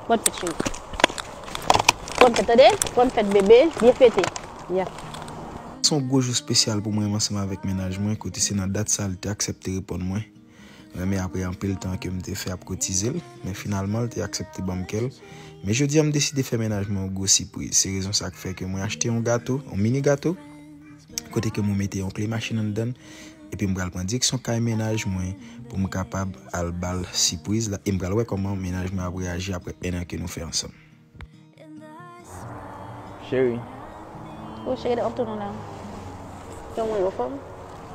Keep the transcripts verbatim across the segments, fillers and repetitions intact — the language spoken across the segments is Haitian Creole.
Bòn fèt, cheri. Bòn fèt, tande? Bòn fèt, bebe. Byen fete. Yeah. Se yon gwo jou espesyal pou mwen ansanm avèk mennaj mwen, kote se nan dat sa a li te aksepte reponn mwen. Renmen apre anpil tan ke m te fè ap koutize l, men finalman, li te aksepte ban m kè l. Men jodi a, m deside fè mennaj mwen yon gwo sipriz. Se rezon sa k fè ke mwen achte yon gato, yon mini gato, kote ke mwen mete yon kle machin anndan l, epi m pral pran direksyon kay mennaj mwen pou m kapab al ba l sipriz la, e m pral wè kòman mennaj mwen ap reyaji apre en an ke nou fè ansanm. Cheri. Oh, cheri, w ap tounen la. Kòman w ye, w anfòm?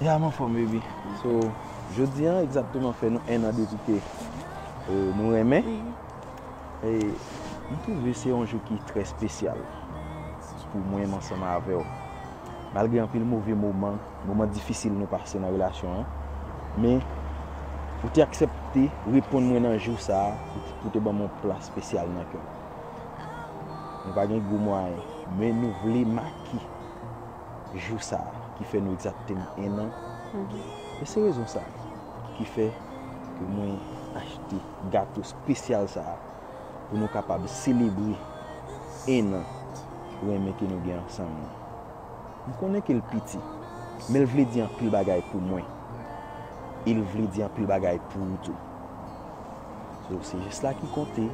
Ya, m anfòm, baby. So, jodi a, egzakteman, fè nou en an depi ke, euh, nou renmen. Mhm. E m twouve se yon jou ki trè espesyal pou mwen, m ansanm avè w. Malgre anpil move moman, moman difisil nou pase nan relasyon an, men ou te aksepte reponn mwen nan jou sa a, pou, pou te ban m yon plas espesyal nan kè m. Nou pa gen gwo mwayen, men nou vle make jou sa a ki fè nou egzakteman en an. Mhm. E se rezon sa a ki fè ke mwen achte gato espesyal sa a pou nou kapab selebre en an renmen ke nou gen ansanm nan. M konnen ke l piti, men l vle di anpil bagay pou mwen. E l vle di anpil bagay pou ou tou. So, se jès la ki konte,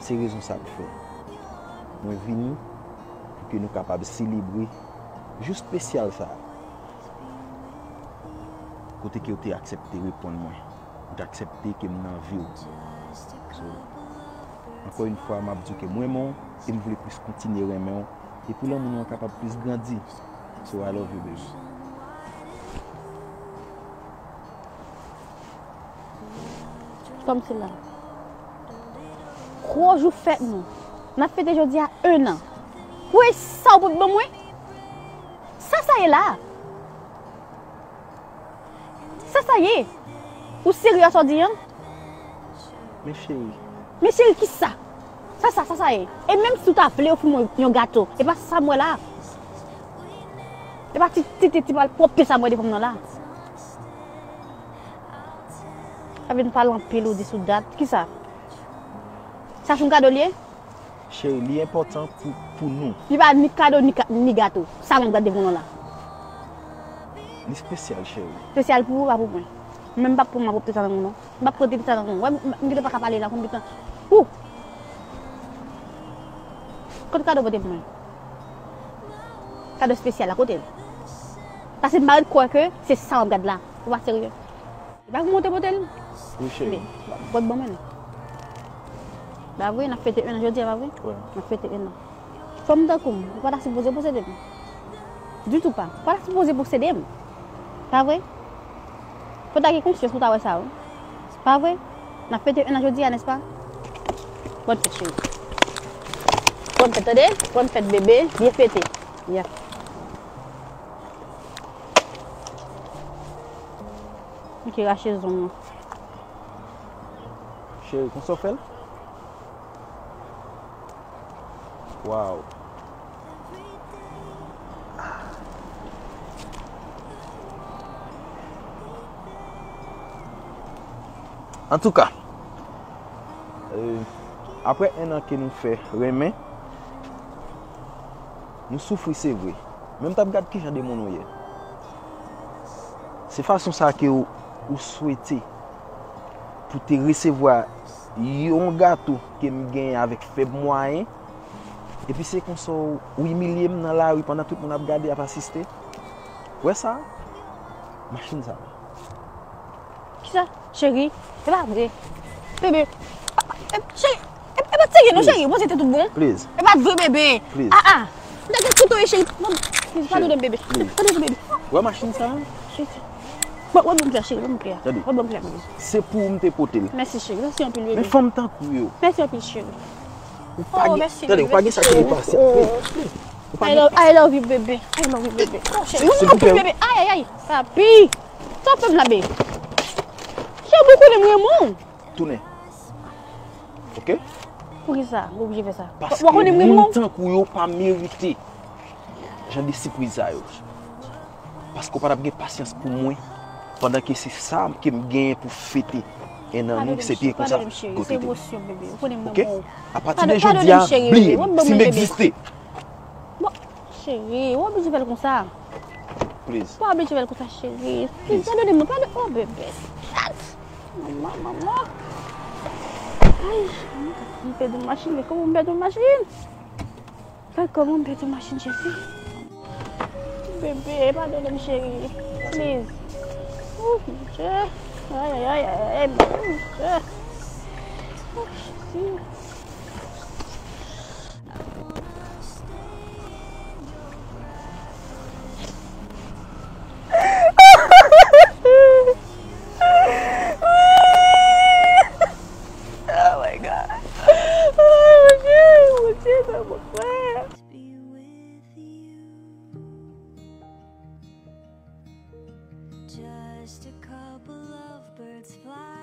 se rezon sa k fè mwen vini pou ke nou kapab selebre jou espesyal sa a. Kote ke w te aksepte reponn mwen. Ou te aksepte ke m nan vi w. So, ankò yon fwa, m ap di w ke m renmen w, e m vle plis kontinye renmen w, e pou lanmou nou an kapab plis grandi. So, I love you, baby. Kòmsi la. Gwo jou fèt nou. N ap fete jodi a en an. Pou e sa w pot ban mwen? Sa sa ye la? Sa sa ye? Ou serye a sa w di an? Men cheri. Men cheri, kisa? Sa sa, sa sa ye? E menm si w ta vle ofri mwen yon gato, e pa sa m wè la. E pa ti, ti, ti, ti malpwòpte sa m wè devan m nan la. Sa vin pale anpil ou di sou dat. Kisa? Sa se yon kado l ye? Cheri, li enpòtan pou, pou nou. Li pa ni kado, ni ka-, ni gato. Sa m ap gade pou nou la. Li espesyal, cheri. Espesyal pou ou, pa pou mwen. Men m p ap pran malpwòpte sa nan men w, non. M p ap pran tete sa nan men w. Wè, m, m gentan pa ka pale la, konbyen tan. Ou! Kote kado pote pou mwen? Kado espesyal la, kote l? Paske m pa ret kwè ke se sa w ap gad la. Ou pa serye. E pa pou mwen te pote l? Wi, cheri. Men, w ap ban mwen l. Pa vre, n ap fete en an jodi a, pa vre? Wi. N ap fete en an. Fanm tankou m, ou pa ta sipoze posede m. Ditou pa. Ou pa ta sipoze posede m. Pa vre? Fò w ta gen konsyans pou w ta wè sa, wi. Pa vre? N ap fete en an jodi a, nèspa? Bòn fèt, cheri. Bòn fèt, tande? Bòn fèt, bebe. Byen fete. Yeah. Ok, rache zong nan. Cheri, konsa w fè l? Waw. Antouka, euh, apre en an ke nou fè renmen, nou soufri, se vre. Men m t ap gad kijan de moun ou ye. Se fason sa ke ou, ou swete pou te resevwa yon gato ke m genyen avèk fèb mwayen, epi se konsa w imilye m nan lari pandan tout moun ap gade, ap asiste. Wè sa? Machin sa. Kisa? Cheri, e pa vre. Bebe. E, cheri, e, e pa serye non, cheri. Bon, se te tout bon. Please. E pa vre, bebe. Please. Ah, ah. M ta gen kote w ye, cheri. Bon, please, padone m, bebe. Padone m, bebe. Wè machin sa? Cheri. Bon, wè bon klè, cheri, wè bon klè. Tande. Wè bon klè, bebe. Se pou ou m te pote l. Mèsi, cheri. Mèsi anpil, bebe. Men fanm tankou yo. Mèsi anpil, cheri. Ou pa gen, tande, ou pa gen sa ki depase. Please, please. Ou pa gen. I love, I love you, bebe. I love you, bebe. Oh, cheri, mwen anpil, bebe. Ay, ay, ay. Papi. Sa w fè m la, bebe? Cheri, ou konnen m renmen w. Tounen. Ok? Poukisa ou oblije fè sa? Paske moun tankou yo pa merite jan de sipriz sa yo. Paske w pa t ap gen pasyans pou mwen pandan ke se sa ke m genyen pou fete. en nan nou, se pye konsa. Padone m, cheri, se emosyon, bebe. Ou konnen m renmen w. Apati de jodi a, bliye m si m egziste. Bon, cheri, ou oblije fè l konsa. Please. Ou pa oblije fè l konsa, cheri. Please, padone m, padone. Oh, bebe. Manman, manman. Ay, m pèdi yon machin, men kòman m pèdi yon machin? Gad kòman m pèdi yon machin, cheri. Bebe, padone m, cheri. Please. Oh, mon Dieu. Ay, ay, ay, ay, ay, mon Dieu. Oh, Jésus. Oh my God. Oh, mon Dieu, mon Dieu, mon frère. Just a couple of birds fly